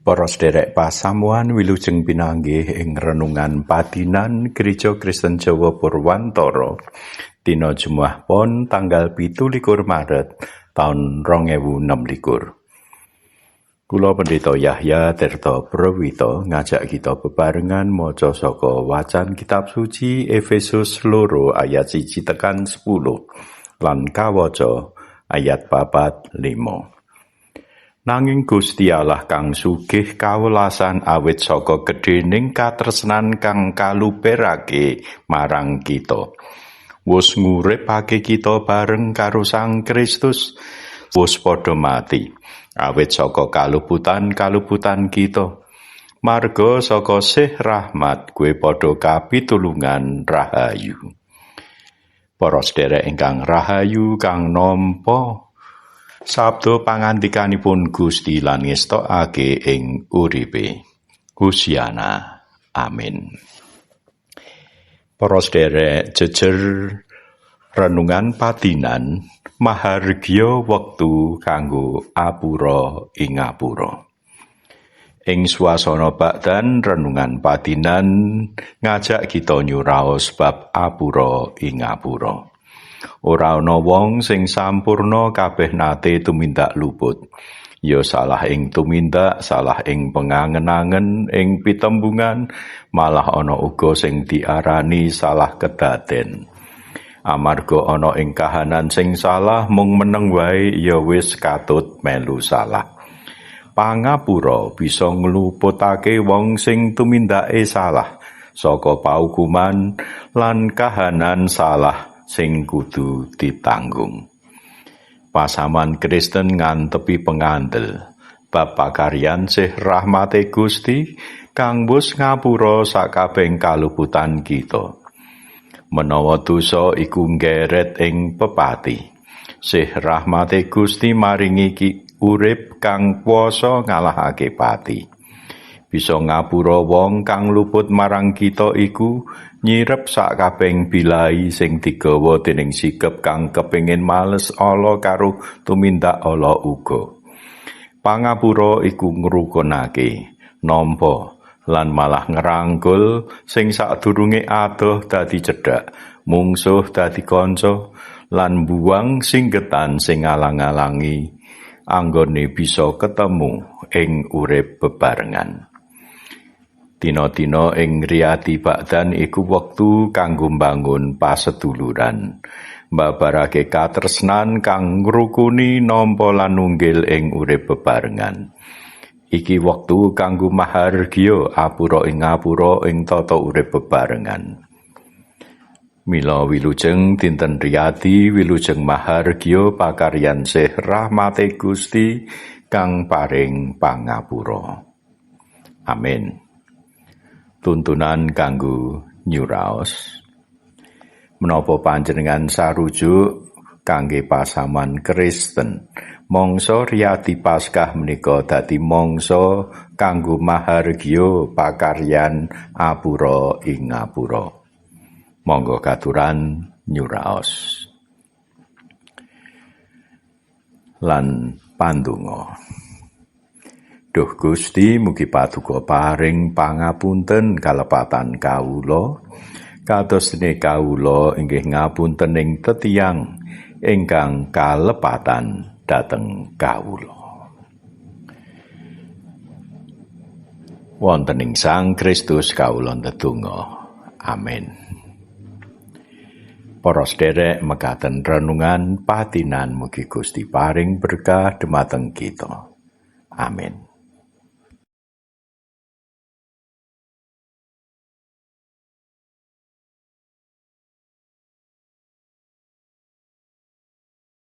Para sederek pasamuan, wilujeng pinanggih ing renungan padinan Gereja Kristen Jawa Purwantara dina Jumat Pon tanggal 27 Maret taun 2026. Kula Pendeta Yahya Tirta Prawito ngajak kita bebarengan maca saka wacan kitab suci Efesus 2 ayat 1 tekan 10 lan kawaca ayat 4 5. Nanging Gusti Allah kang sugih kawelasan awit saka gedhening katresnan kang kaluperake marang kita, wus nguripake kita bareng karo Sang Kristus, wus padha mati awit saka kaluputan-kaluputan kita. Marga saka sih rahmat kowe padha kapitulungan rahayu. Para sederek ingkang rahayu kang nampa sabda pangandikanipun Gusti lan ngestokake ing uripe. Hosiana. Amin. Para sederek, jejer renungan padinan mahargya wektu kanggo apura ing ngapura. Ing swasana bakdan renungan padinan ngajak kita nyuraos bab apura ing ngapura. Ora ana wong sing sampurna, kabeh nate tumindak luput. Ya salah ing tumindak, salah ing pengangen-angen, ing pitembungan, malah ana uga sing diarani salah kedaden. Amarga ana ing kahanan sing salah, mung meneng wae ya wis katut melu salah. Pangapura bisa ngluputake wong sing tumindake salah saka paukuman lan kahanan salah sing kudu ditanggung. Pasaman Kristen ngantepi pengandel bab pakaryan sih rahmate Gusti kang wus ngapura sakabehing kaluputan kita. Menawa dosa iku nggeret ing pepati, sih rahmate Gusti maringi urip kang kuwasa ngalahake pati. Bisa ngapura wong kang luput marang kita iku nyirep sakabehing bilai sing digawa dening sikep kang kepingin males ala karo tumindak ala uga. Pangapura iku ngrukunake, nampa lan malah ngerangkul sing sadurunge adoh dadi cedhak, mungsuh dadi kanca, lan buang singgetan sing ngalang-alangi anggone bisa ketemu ing urip bebarengan. Dina-dina ing riyadi bakdan iku wektu kanggo mbangun paseduluran, mbabarake katresnan kang ngrukuni, nampa lan nunggil ing urip bebarengan. Iki wektu kanggo mahargya apura ing ngapura ing tata urip bebarengan. Mila wilujeng dinten riyadi, wilujeng mahargya pakaryan sih rahmate Gusti kang paring pangapura. Amin. Tuntunan kanggo nyuraos. Menapa panjenengan sarujuk kangge pasaman Kristen, mangsa riyadi Paskah menika dadi mangsa kanggo mahargya pakaryan apura ing ngapura? Monggo katuran nyuraos. Lan pandonga. Duh Gusti, mugi paduka paring pangapunten kalepatan kawula, kados dene kawula inggih ngapunten ing tetiyang ingkang kalepatan dhateng kawula. Wonten ing Sang Kristus kawula ndedonga. Amin. Para sederek, mekaten renungan patinan, mugi Gusti paring berkah dumateng kita. Amin.